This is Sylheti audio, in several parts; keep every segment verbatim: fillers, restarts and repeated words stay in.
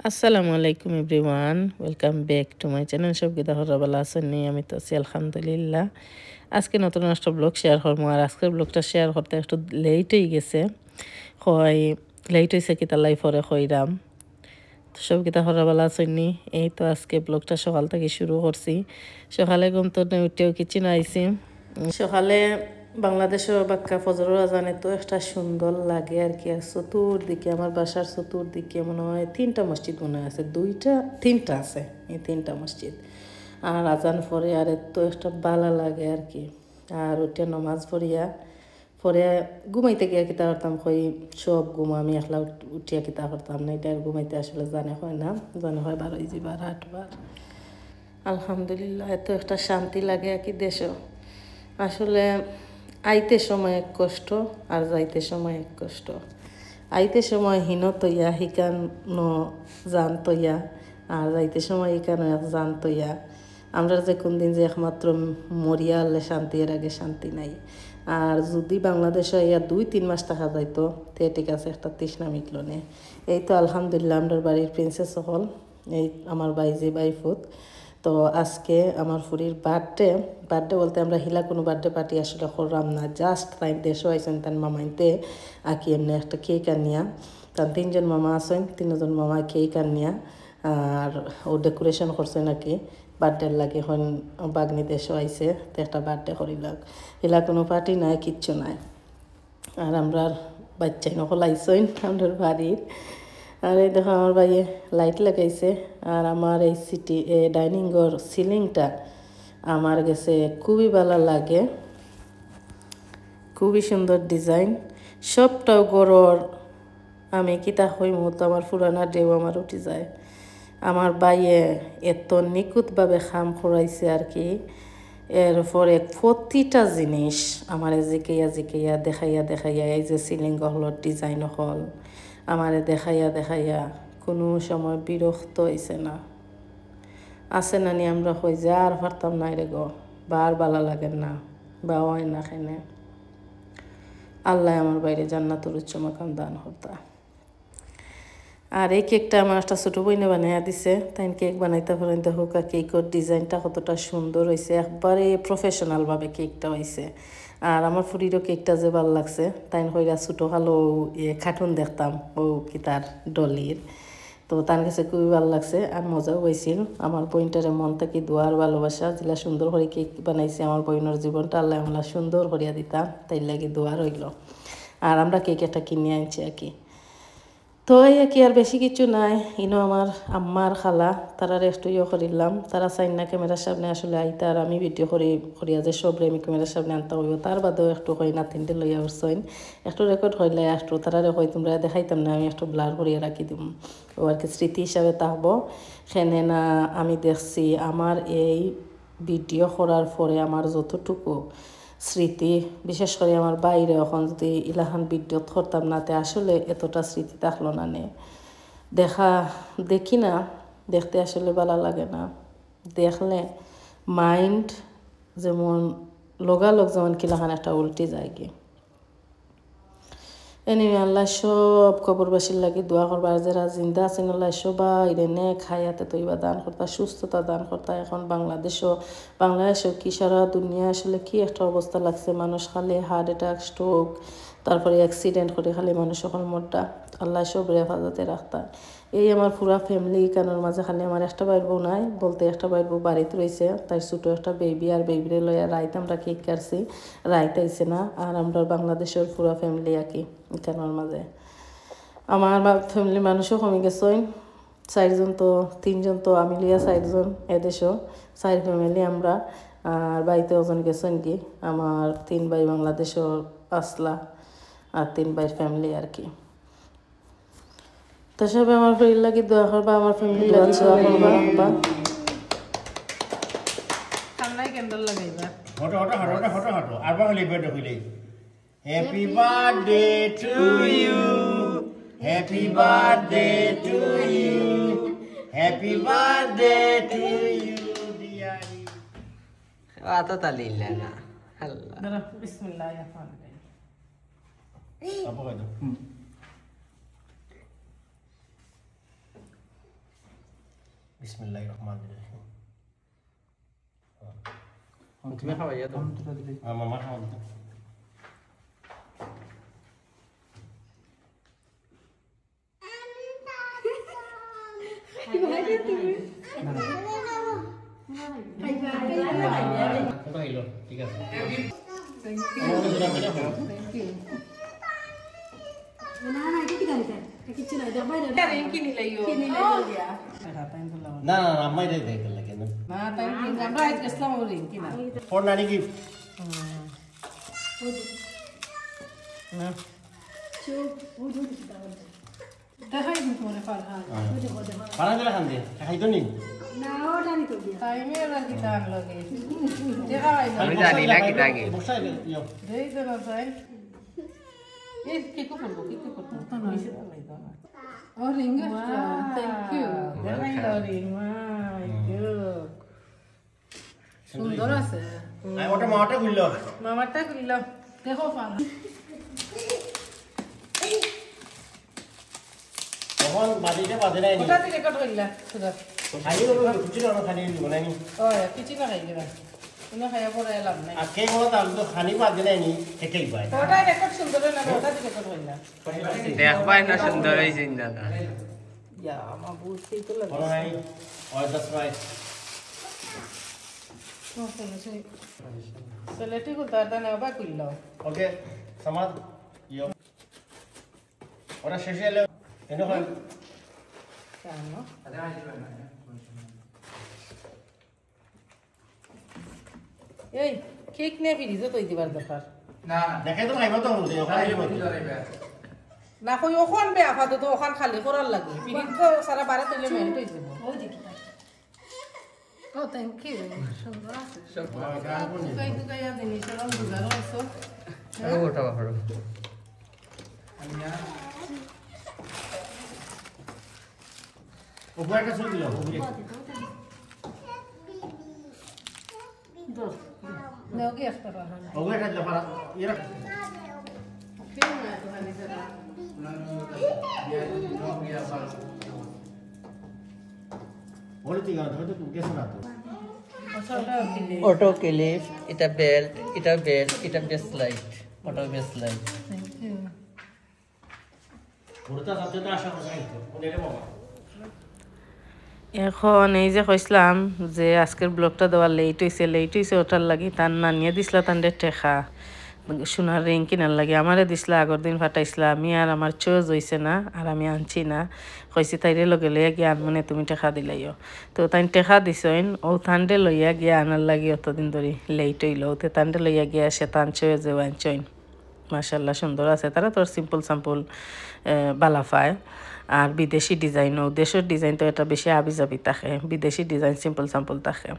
আসসালামু আলাইকুম everyone, welcome back to my channel। সব কিতা খবর, ভালা আছইন নি? আমি তো আছি আলহামদুলিল্লাহ। আজকে নতুন একটা ব্লগ শেয়ার করমু। আর আজকের ব্লগটা শেয়ার করতে একটু লেট অই গেছে, হয় লেট অইছে কিতা লাই পরে কইরাম। তো সব কিতা খবর, ভালা আছইন নি? এই তো আজকে ব্লগটা সকাল থাকি শুরু করছি। সকালে ঘুম তো উঠিয়াউ কিচ্ছু না আইছি। সকালে বাংলাদেশো বাক্কা ফজরর আজান এত একটা সুন্দর লাগে আর কি। আর চতুর্দিকে, আমার বাসার চতুর্দিকে মনে হয় তিনটা মসজিদ মনে হয় আছে, দুইটা, তিনটা আছে, এই তিনটা মসজিদ। আর আজান পড়ে আর এত একটা ভালা লাগে আর কি। আর উঠিয়া নমাজ পড়িয়া পরে ঘুমাইতে গিয়া কিতা করতাম, কই সব ঘুম আমি একলা উঠ-, উঠিয়া কিতা করতাম না, এটা আর ঘুমাইতে আসলে জানে হয় না, জানে হয় বারোই যিবার আটবার। আলহামদুলিল্লাহ, এত একটা শান্তি লাগে আর কি দেশো। আসলে আইতে সময় এক কষ্ট, আর যাইতে সময় এক কষ্ট। আইতে সময় হিনো তইয়া হিকানো জান তইয়া, আর যাইতে সময় হিকানো এক জান তইয়া। আমরা যে কোন দিন যে একমাত্র মরিয়া আলে শান্তি, এর আগে শান্তি নাই। আর যদি বাংলাদেশো আইয়া দুই তিন মাস থাকা যাইতো, তে ঠিক আছে, একটা তৃষ্ণা মিটলো নে। এই তো আলহামদুলিল্লাহ, আমরার বাড়ির প্রিন্সেস হকল, এই আমার ভাই যে ভাই ফুত। তো আজকে আমার ফুরির বার্থডে। বার্থডে বলতে আমরা হিলা কোনো বার্থডে পার্টি আসলে করলাম না, জাস্ট তাই দেশো আইছইন তান মামাইন্তে আকি এমনি একটা কেক আনিয়া। তান তিনজন মামা আছইন, তিনজন মামা কেক আনিয়া আর ও ডেকোরেশন করছে নাকি বার্থডের লাগি, হন বাগনি দেশো আইছে, তো একটা বার্থডে করিলাক। হিলা কোনো পার্টি নাই, কিচ্ছু নাই। আর আমরার বাচ্চাইন হকল আইছইন আমরার বাড়ির। আর এই দেখো আমার ভাইয়ে লাইট লাগাইছে। আর আমার এই সিটি, এ, ডাইনিং ঘর সিলিংটা আমার গেছে খুবই ভালা লাগে, খুবই সুন্দর ডিজাইন। সবটাও ঘরর আমি কিতা কইমু, তো আমার পুরানা ঢেউ আমার উঠি যায়। আমার ভাইয়ে এত নিখুঁতভাবে কাম করাইছে আর কি। এরপরে প্রতিটা জিনিস আমারে জিকাইয়া জিকাইয়া, দেখাইয়া দেখাইয়া, এই যে সিলিং হকলর ডিজাইন হকল আমারে দেখাইয়া দেখাইয়া কোনো সময় বিরক্ত অইছে না। আছে না নি, আমরা কই যে আর পারতাম না রে গো, বা আর ভালা লাগে না, বা অয় না কেনে। আল্লায় আমার ভাইরে জান্নাতুল উচ্চ মাকাম দান করতা। আর এই কেকটা আমার একটা ছোট বইনে বানাইয়া দিছে। তাইন কেক বানাইতা পারইন, দেখউক্কা কেকর ডিজাইনটা কতটা সুন্দর অইছে, একবারে প্রফেশনাল ভাবে কেকটা অইছে। আর আমার ফুরিরও কেকটা যে ভালা লাগছে, তাইন কইরা ছোট কালো, ইয়ে, কার্টুন দেখতাম, ও কিতার ডলির। তো তান গেছে খুবই ভালা লাগছে আর মজাও অইছিল। আমার বইনটারে মন থাকি দোয়া আর ভালোবাসা, যেলা সুন্দর করি কেক বানাইছে, আমার বইনর জীবনটা আল্লায় আমলা সুন্দর করিয়া দিতা, তাইর লাগি দোয়া রইলো। আর আমরা কেক একটা কিনিয়া আনছি আর কি। তো এই আর কি, আর বেশি কিছু নাই। ইনো আমার আম্মা আর খালা, তারারে একটু ইয়ে করিলাম। তারা চাইন না ক্যামেরার সামনে আসলে আইতা, আর আমি ভিডিও করি, করিয়া যে সবরে আমি ক্যামেরার সামনে আনতাম অইবো। তার বাদেও একটু কই নাতিনরে লইয়া উঠছইন, একটু রেকর্ড করিলাই, একটু তারারে কই তোমরা দেখাইতাম না, আমি একটু ব্লার করিয়া রাখি দিমু। ও আর কি স্মৃতি হিসাবে থাকবো। কেনে না আমি দেখছি আমার এই ভিডিও করার পরে আমার যতটুকু স্মৃতি, বিশেষ করি আমার ভাইরে অখন যদি ইলাখান ভিডিও করতাম না, তে আসলে এতটা স্মৃতি থাকলো না নে। দেখা, দেখি না, দেখতে আসলে ভালা লাগে না। দেখলে মাইন্ড যেমন লগালগ যেমন কিলাখান একটা উল্টি যায়গি। Anyway, আল্লায় সব কবরবাসীর লাগি দোয়া করবা। আর যেরা জিন্দা আছইন, আল্লায় সবাইরে নেক হায়াতে তৈবা দান করতা, সুস্থতা দান করতা। এখন বাংলাদেশো, বাংলাদেশো কি সারা দুনিয়া আসলে কি একটা অবস্থা লাগছে, মানুষ খালি হার্ট অ্যাটাক, স্ট্রোক, তারপরে অ্যাক্সিডেন্ট করি খালি মানুষ অখন মরতা। আল্লায় সবরে হেফাজতে রাখতা। এই আমার পুরা ফ্যামিলি ইকানোর মাঝে খালি আমার একটা ভাইর বউ নাই, বলতে একটা ভাইর বউ বাড়িত রইছে, তাইর ছোট একটা বেবি, আর বেবিরে লইয়া রাইত আমরা কেক কাটছি, রাইত আইছে না। আর আমরা বাংলাদেশর পুরা ফ্যামিলি আর কি ইকানোর মাঝে। আমার মা-, ফ্যামিলির মানুষও কমি গেছইন, চাইরজন তো, তিনজন তো আমি লইয়া চাইরজন এদেশো, চাইর ফ্যামিলি আমরা, আর বাড়িতে ওজন গেছইন কি, আমার তিন ভাই বাংলাদেশো আসলা, আর তিন ভাইর ফ্যামিলি আর কি। তো সবে আমার ফুরির লাগি দোয়া করবা, আমার ফ্যামিলির লাগি দোয়া করবা। ঠান্ডায় ক্যান্ডেল লাগাইবা। হটো, হটো, হটো, হটো, হটো, হটো। আর বাবা লেবে দেখইলে। Happy birthday to you. Happy birthday to you. Happy birthday to you, dearie. আতা তালি ইলা না। আল্লাহ। ধরো, বিসমিল্লাহির রহমানির রহিম। আপা কই দাও। হুম। বিসমিল্লাহির রহমানির রহিম। তুমি খাওয়াইয়া দাও। আমার মামা খাওয়ান তো। খাইবা, খাইবা। খাইলো, ঠিক আছে। Thank you. না, না, এটা কি জানি, স্যার? এটা কিচ্ছু না, এটা বাইরে। এটা ring কিনিলাইও। কিনিলাইও দিয়া। না, না, না, আম্মা এটাই দেখে লাগে না। না, তাই ring, আমরা আজ গেছিলাম ও ring কিনা। ফোন নানি কি? হুম। না। চুপ, ওই, ওই, ওই। দেখাই দিন তোমারে ফারহান। হ্যাঁ। ওই দেখো, দেখো। ফারহান করে খান দে, খাই তো নি। না, ওটা নি তো দিয়া। তাই মেয়ে আবার কি দান লাগে? দেখা হয় না। আমি জানি না কি দাগে। বসাই দে, ইয়ো। দেই তো না তাই। এই কি কো করবো, কি কো করবো? তো না। নিচে তো নাই তো না। ও ring, wow, thank you। দেখাই দাও ring, my God। সুন্দর আছে। আই, ওটা মামাটা খুললো। মামাটা খুললো। দেখো ফারহান। তখন বাদিটা বাদে নাই নি। ওটা দিয়ে record করলা, সুন্দর। খালি ওগুলো কিছু না, খালি দিব না নি। ও, কিছু না খাইলে না। কোনো খাইয়া পরে এলাম নাই। আর কে বলো তাহলে তো খালি বাদে নাই নি, খেতেই পায়। ওটা record সুন্দর না, ওটা দিয়ে record করলা। দেখবায় না সুন্দর হয়েছে না। ইয়া, আমার বুঝতেই তো লাগে। বলো নাই, ওই দশ ভাই। ও, চলো, চলো। চলো, ঠিক আছে, আর দানে আবার খুললো। ওকে, সমাজ, ইয়ো। ওরা শেষে এলে, এনে হয়। কেন? এই, cake নিয়ে ফ্রিজে তো দিবার দরকার। না, না। দেখে তো খাইবা তো, ওখানে খাইবা তো। না, কই ওখান বে আপাতত ওখান খালি করার লাগে। ফ্রিজ তো সারা বারে তৈলে মেল্ট হয়ে যাবো। ওই দেখি। ও, thank you। সুন্দর আছে। সুন্দর। তুকাই তুকাইয়া জিনিস, ওরম বুঝানো আছে। আরো ওটা বাফারো। উপরে একটা ছবি দিলাম, উপরে। দাও কি একটা বাহানা। উপরে একটা দিলাম, আর ইয়ে রাখ। ওরে ঠিক আছে, হয়তো গেছে না তো। অটো ক্লিপ, এটা বেল্ট, এটা বেল্ট, এটা base light, auto base light. Thank you। এখন এই যে কইছিলাম যে আজকের ব্লগটা দেওয়া লেট হইছে, লেট হইছে ওটার লাগি। তার নানিয়ে দিছলা তানরে টেকা, সোনার রিং কিনার লাগি। আমারে দিছলা, আগর দিন ফাটাইছলা, আমি আর আমার চয়েস হইছে না, আর আমি আনছি না। কইছি তাইরে লগে লইয়া গিয়া আনমনে, তুমি টেকা দিলাইও। তো তাইন টেকা দিছইন, ও তানরে লইয়া গিয়া আনার লাগি অতদিন ধরি লেট হইল। তে তানরে লইয়া গিয়া সে তান চয়েস যে আনছইন। মাশাআল্লাহ, সুন্দর আছে। তারা তো আর সিম্পল সাম্পল, এ, বালা পায়। আর বিদেশি ডিজাইনও, দেশর ডিজাইন তো এটা বেশি আবিজাবি থাকে, বিদেশি ডিজাইন সিম্পল সাম্পল থাকে।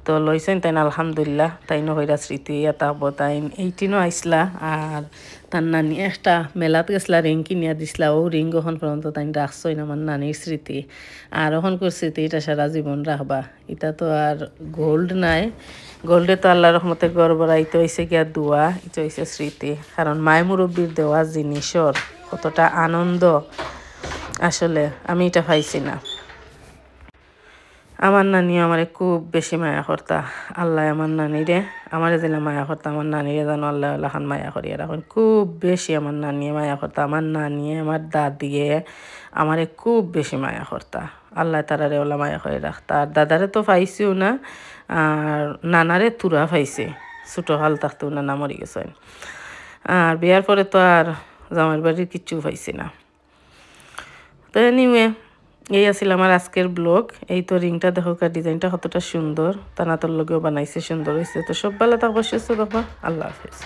তো লইছইন তাইন, আলহামদুলিল্লাহ, তাইনও কইরা স্মৃতি ইয়া থাকবো। তাইন এইটিনও আইছলা, আর তার নানি একটা মেলাত গেছলা, রিং কিনিয়া দিছলা, ও রিং অখন পর্যন্ত তাইন রাখছইন, আমার নানির স্মৃতি। আর অখনকুর স্মৃতি এটা সারা জীবন রাখবা। ইটা তো আর গোল্ড নায়, গোল্ডে তো আল্লাহর রহমতে ঘর ভরাইতে হইছে গিয়া দোয়া, ইটা হইছে স্মৃতি। কারণ মায় মুরব্বির দেওয়া জিনিসর কতটা আনন্দ, আসলে আমি ইটা পাইছি না। আমার নানিও আমারে খুব বেশি মায়া করতা। আল্লায় আমার নানিরে, আমারে যেলা মায়া করতা, আমার নানিরে জানো আল্লায় ওলাখান মায়া করিয়া রাখইন। খুব বেশি আমার নানিয়ে মায়া করতা। আমার নানিয়ে, আমার দাদিয়ে আমারে খুব বেশি মায়া করতা। আল্লায় তারারে ওলা মায়া করি রাখতা। আর দাদারে তো পাইছিও না, আর নানারে থুড়া পাইছি, ছোটো কাল থাকতেউ নানা মরি গেছইন। আর বিয়ার পরে তো আর জামাইর বাড়ির কিচ্ছু পাইছি না। তো anyway, এই আছিল আমার আজকের ব্লগ। এই তো রিংটা দেখউক্কা, ডিজাইনটা কতটা সুন্দর, তান আতর লগেও বানাইছে, সুন্দর হইছে। তো সব ভালা থাকবা, সুস্থ থাকবা, আল্লাহ হাফেজ।